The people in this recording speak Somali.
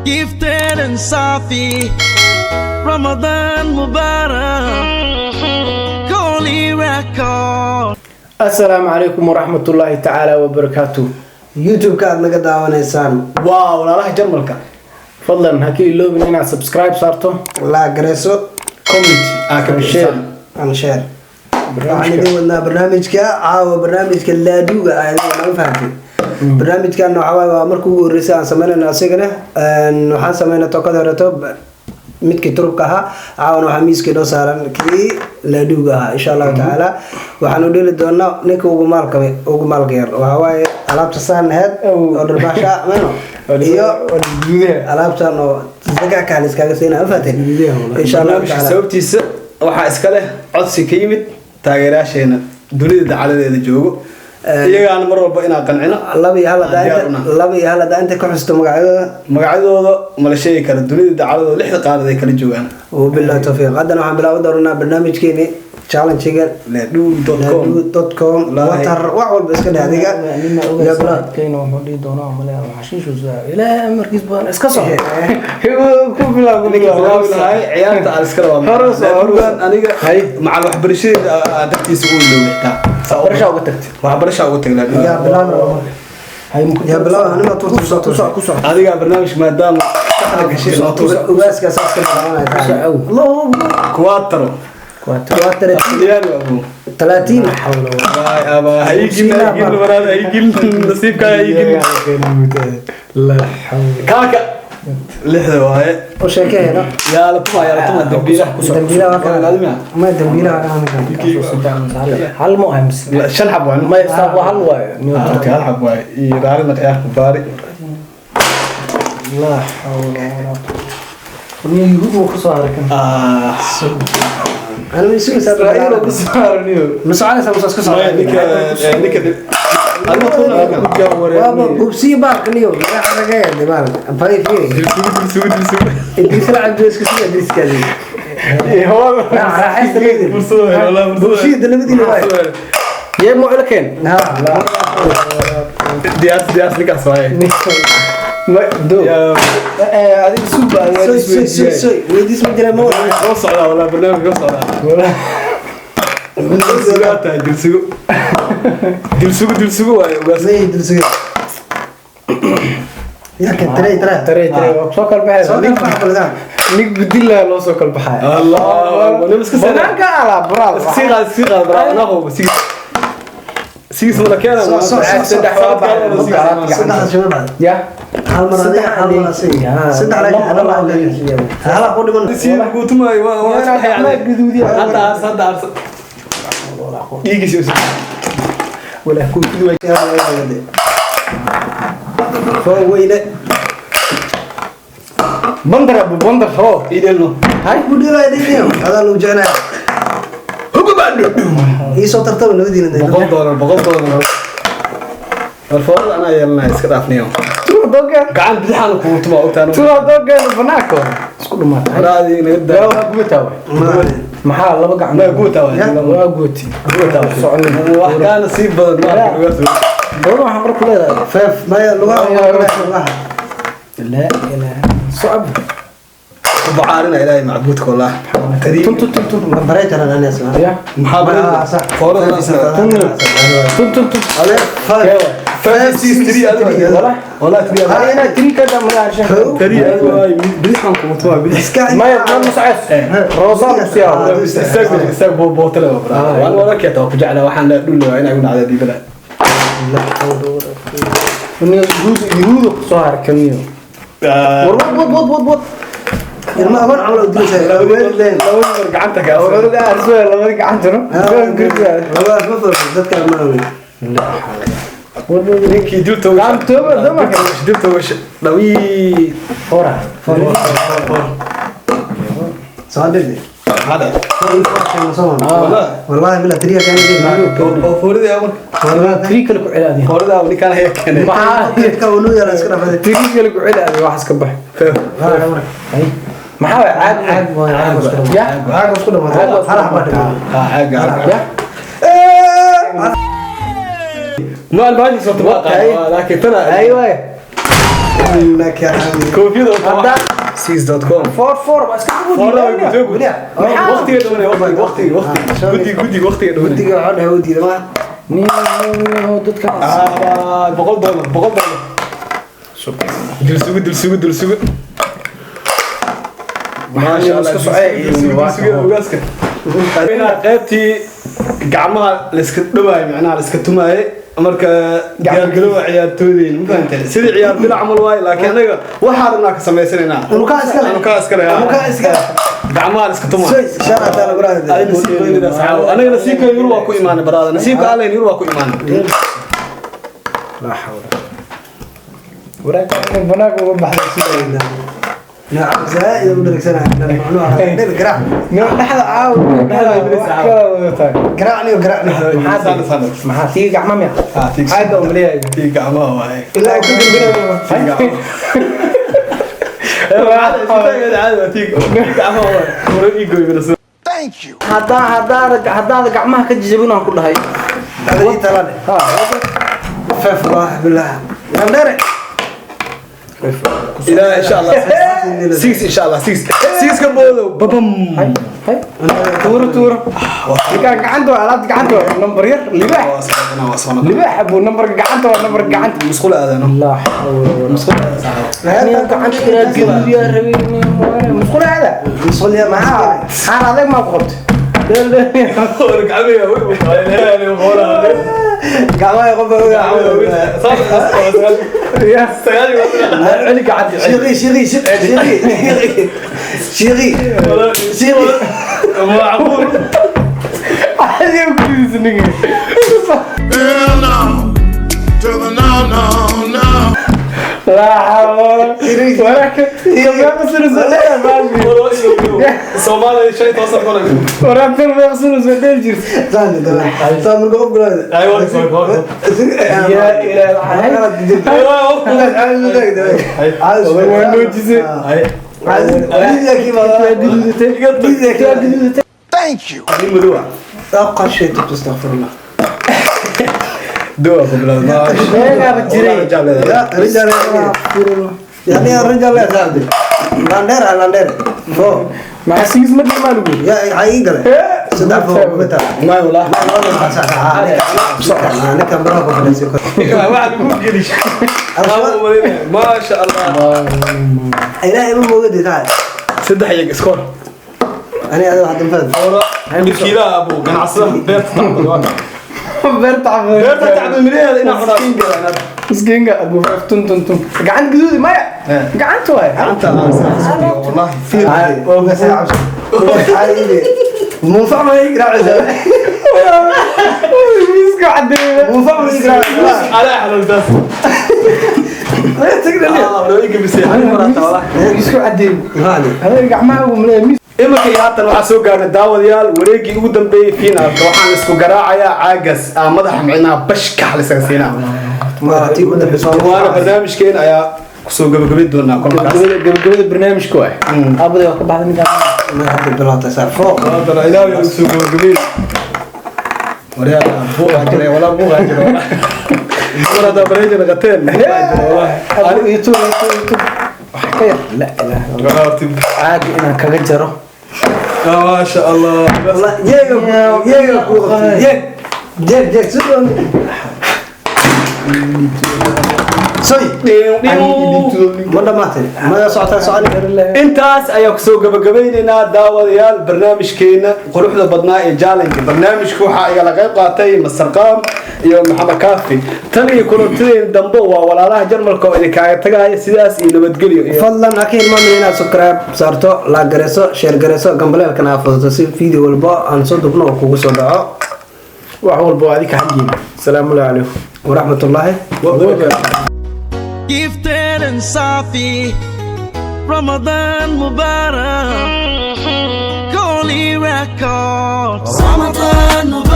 Gifted and Safi. Ramadan Mubarak. Holy Record. Asalaamu calaykum waraxmatullaahi tacaala wabarakaatu. YouTube-ka aad naga daawanaysaan Waa walaalaha Jarmalka. Fadlan ha ka iloobin inaad subscribe saarto, la gareyso, comment aa ka share and share. Waxaan idin wadnaa barnaamijka caawa, barnaamijka laaduga ah. Idin wadnaa, ma fahamtay? Barnaamijkan waxaa waaye waa markii ugu horreysay aan sameynayno asigana. Waxaan sameynay tokada horeeto midkii turubka ahaa. Caawana waxaa miiska inoo saaran kii laaduga ahaa. Insha Allahu tacaala waxaan u dheli doonaa ninka ugu maalka ugu maalka yar. Waxaa waaye alaabta saan aheyd oo dharbaaxsha meno iyo alaabtan oo zaka kaan iskaga siinaa, ma fahamtay? Insha Allahu Barnaamijka tacaala. Sababtiisa waxaa iska leh codsi ka yimid taageerayaasheena dunida dacaladeeda joogo, iyagaana mar walba inaan qancino Laba iyo hal hadaa diyaar inta una. 2 iyo 1 hadaa inta ka xusto magacyadooda. Magacyadooda mala sheegi kara, dunida dacaladooda lixda qaarad ay kala joogaan. Wabillahi tawfiiq. Haddana waxaan bilaaban doonaa barnaamijkeeni challenge-ga laduu.com. laduu.com. Wallaahi. Watar wax walba iska dheh adiga. Nima Yaa bilaab. ogaadkayna wuxuu dhihi doonaa malea xashiishu ilaahay amarkiis badan iska soco ku bilaab. Ninka bilaabi lahay ciyaarta aan iska rabaa. Hore u soo, hore u soo. Laadugan aniga Hay. macal waxbarashadeeda aa dartiisa u iloway xitaa. Waxbarashaa uga tagtay? Waxbarashaa uga tagay laadugan. Yaa bilaab rabo marka? Yaa bilaab? Anima tuurta Ku soco, ku soco. Adigaa barnaamijka maadaama saxda gashay noo tuuray. Ugaaska saas ka bilaabanaya tahay. Kuwaataro. Waa Diyaar waa abu. 30. Waay aba haygin haygin waraad haygin nasiibka haygin. Kaaka lixda waaye. U sheekeeno. Yaa la tuma, yaa la tuma dambiila. Dambiilaha waa kana. Ma dambiilaha waa kana. Hal ma ahay mise? Shan xab waaye. May saab, waa hal waayo. Okay, hal xab waaye iyo raali ciyaar baari. Laa xawla walaa quwwata. Niyo yuhuud wuu kusoo haray kan. Ana ma sugaysaa? Israa'iil oo kusoo haraniyo. Ma soconaysaa mase iska Maya, soconaysaa? Ninka adma tuna. Waaba gubsiyo baalka niyo laga yeelay baalka fari fiiri. Dilsugu, dilsugu, dilsugu. Idriis la cabdi iska suga Idriiskaadi. Raaxaysta leedin. Fursad waaye, wallahi fursad waaye. Gubsiyada labadiina waay. Yee mu ila keen. Ha. Diyaas, diyaas, ninkaas waaye. Ma do. Yaa Adiga suug baa. Soy soy soy soy weydiis ma jira ma wada. Soo socdaa wallahi, barnaamijka soo socdaa. Dilsugu tahay, dilsugu, dilsugu, dilsugu waaye ugaas. May dulsuga yaa kan taray taray. Tare tare waa soo kala baxay. Soo kala baxa baldan. Nin gudilaa loo soo kala baxay. Allah akbar, nin iska soo Banaanka ala braal. Sii qaad, sii qaad braa, anaa hubo sii sii soo la keena. Soo soo soo. Saddex waa baxay. Saddex shaba bacd. Ya. Hal mar adiga, hal mar asiga, saddex laakiin hal mar hal ku dhiman. Sii guutumay waa isku xayacday. Guduudiya. Hadda aas, hadda aas dhiigiisa. Wala ku way. Foo weyne. Bandar abu bandar ho. Iidelno. Hay. Ku dhibay dhibay adaa lagu jeclaa. Ii soo tartama labadiina. $100, $100 alfoorada anaa yeelanaya, iska dhaafniyo. Tuur doga. Gacan bidixaana kugu tuma ogtaan. Tuur doga banaanka isku dhumaatay. Horaadii naga Yaa daa. waa guutaa waay. Maxaa laba gacan? Ma guutaa waay. Waa guuti. Guutaa Soconin. wax kaana sii badan ma arkin ugaas. Gabadha waxaan mar ku leedahay. Feef maya lugaha lugaha. Laa ilaaha socod. Ku bacaarina ilaahay macbuudka wallah. Tun tun tun tun. Ma baray taran ani asma. Ya. Maxaa baray? Sax. Foorada Tun tun tun tun. Five. 5 6 3 adiga. Wala. Wallah 3. Ana tiri kada ma arshan. 3 adiga bidixaan kugu tuma bidix. Iska. Maya ma socod. Rosa siyaa. Istaag, istaag, bootale waa braa. Waan wada keeta ku jeclaa waxaan la dhul waa inay u dhacday dibada. Niyo yuhuud yuhuud soo harkaniyo. War wad wad wad wad. Ilma agoon camal u dilaysaa waalid leen. Laba mar gacanta ka. Oruga arso labada gacantano. Labadaas ma furfur dadka ma ogeyn. Ninkii dil toogasha. Gacan tooba dama. Dil toogasha. Dhawii. Fora. Soo dhigay. Hada. Wallahi wallahi bila tiriya kan Oo fooridii marka. Tiri kale ku cilaadi. Foorida ninkaan haya keenay. Maxaa ka uu yara iska dhafay. Tiri kale ku cilaadi wax iska bax. Maxaa waay caag Caag waay, caag isku dhamaatay. Ya. Caag isku dhamaatay. Hal xabaa dhiman. Caaga. Ya. Ma albaasha soo tabaqa laakiin tana Aywa. Innaka xamiid. Koofiyada oo Haddaan 6.com. 4 4 waa iska Foorada way gudiga. gudbeen guddi. Waqtiga dhawanay, waqtiga, waqtiga, waqtiga. Guddiga, guddiga, waqtiga dhawanay. Guddiga waxaa dhahay u diiday ma. Nin dadka Ah, $100, $100. Dilsugu, dilsugu, dilsugu. Maasha Allah, iska socay. dilsugu, dilsugu, ugaaska. Inaa qaybtii gacmaha la iska dhawaayo, macnaha la iska tumaaye. Marka diyaargarowga ciyaartooydeen, ma fahanteen? Sidii ciyaar bil camal waaye, laakiin anaga waxaa rabnaa ka samaysanaynaa. Unukaa iska leh. Unukaa iska leh, ah. Unukaa iska leh. Gacmaha la iska tumaayo. Soy, sharataa lagu raadiyay. Adiga nasiibka asxaab. Anaga nasiibka yur waa ku imaanay baraada. Nasiibka Allen yur waa ku imaanay. La xawla. Waraaq banaanka uga baxday sida. Nooc zaaid u dhaleegsanahay. Macnuhu dhel garaac. Nin dhexda caaw dhexda wax kala wadataa. Garaacniyo garaacniyo. Maxaa tii gacma miya? Ah, tii. Caag oo maleeyahay. Tii gacmaha waaye. Ilaa ku garbinayo. Tii gacmaha. Caadi waa tii gacmaha waaye. Hore ii gooy bila. Haddaada gacmaha ka jijabin aan ku dhahay. Adii talane. Ha. Faf Allah billah. Landere. Ilaa insha Allah. Six insha Allah six. Six ka boodo. Babam. Hay hay. Tuuro tuuro. Ninkaan gacanta waa alaabta gacanta waa number yar libaax. Waa soo waa soo. Libaax buu numberka gacanta waa number gacanta. Musqul aadano. La xawla wala Musqul aadano. Nin gacanta inaad gaduudiyaa rabay musqul aada. Musqul ya Maxaa xaar adag maa ku qabtay? Hore gacmaha way u qaaleen hore. Gacmaha qof Ya celi gacanta. Shiqi shiqi shiqi shiqi shiqi. Macquul. Adiga ku diidaysa ninka. Hell no. To the no, no, no. La xawla. Walakin meeqa sano soo dheer baashi. Soomaaliya 15 sano kale. Waraabtan meeqa sano soo dheer jirta. Saan saan marka qof galaad. Ay war soo war. Ya ilaahay. Waa noojisay. Ay. Waa gaduudatay. Waa gaduudatay. Nin madow ah. قشيت استغفر الله. Doa ku bilaabay. Sheegaaba jiray. يا رجال يعني يا رجال يا سعدي لاندير لاندير فوق. Maxaa sigiis ma dhimaa lagu? يا حقيقة صدق فوق متى Ma wallah. ninkan baraha ku fadhiisay. Waxa lagu gelish. Maasha Allah. Ilaahay ma moogadi tahay. Saddex iyaga iskoor. Ani adiga waxaad fahad. Hore milkiilaha buu ganacsadaha beerta tacbad waa. Beerta cafay. Beerta tacbad milaheeda inaa cunaa. Miskiinka abu tun tun tun. Gacanta gaduudi maya. Gacanta waay. Gacanta wallahi. Munfac ma igraacaysaa? Miiska cadeeya. Munfac ma igraacaysaa? Ala xalal taas. Ah, loo iibisay. Miiska cadeeya. Raali. Adiga gacmaha ugu maleeya miis. Iminka iyo haatan waxaa soo gaarnay daawadayaal wareeggii ugu dambeeyey finaalka. Waxaan isku garaacayaa caagas aa madaxa micnaha bashkax lisaga siinaa. Waa tii ugu dambeysay. Waana barnaamijkeen ayaa kusoo gabagabayn doonaa kolkaas. Gabagabada barnaamijka waay. Aabaday waa ka baxday ninkaan. Ma hadda bilaabtay saar fooq. Haddana ilaahay uu soo gabagabeyn. Waryaa buuqa jiray walaa buuqa jiray walaa. Mar haddaa bareeja naqateen buuqa jiray walaa. Abu iyo tuur iyo tuur iyo tuur. Wax ka yar. La ilaaha illa Walaa horta. Caadi inaan kaga jaro. Maasha Allah. Wallah, jeega jeega ku qabtay. Jeeg jeeg jeeg sidoo. Soy. Ma dhamaatay? Ma socotaa socon? Intaas ayaa kusoo gabagabaynaynaa daawadayaal barnaamijkeena quruxda badnaa ee challenge. Barnaamijku waxaa igala qayb qaatay Master Qaam iyo Maxamed Kaafi. Tan iyo kulantideena dambe waa walaalaha Jarmalka oo idinkaaga tagaaya sidaas iyo nabadgelyo iyo Fadlan ha ka hilmaamin inaad subscribe saarto, like gareyso, share gareyso, gambaleelkana aad fudato si video walba aan soo dubno oo kugu soo dhaco. Wax walba waa adika xaggiina. Asalaamu calaykum. Waraxmatullaahi wabarakaatu. Gifted and Safi, Ramadan Mubarak, Holy Records. Ramadan Mubarak.